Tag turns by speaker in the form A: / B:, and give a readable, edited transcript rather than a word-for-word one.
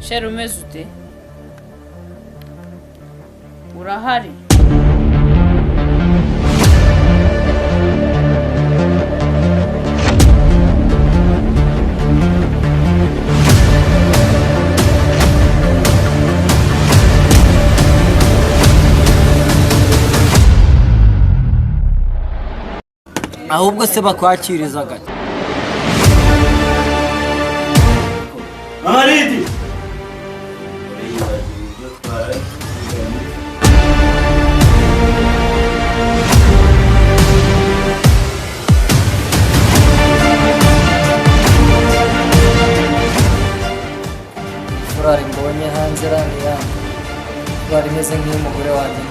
A: Chéri, umeze ute? Urahari?
B: Ahubwo se bakwakiriza gake?
C: Mama Lidi!
B: Furari mbonye hanze, rani yangu, furari imeze nk'iy'umugore wanjye.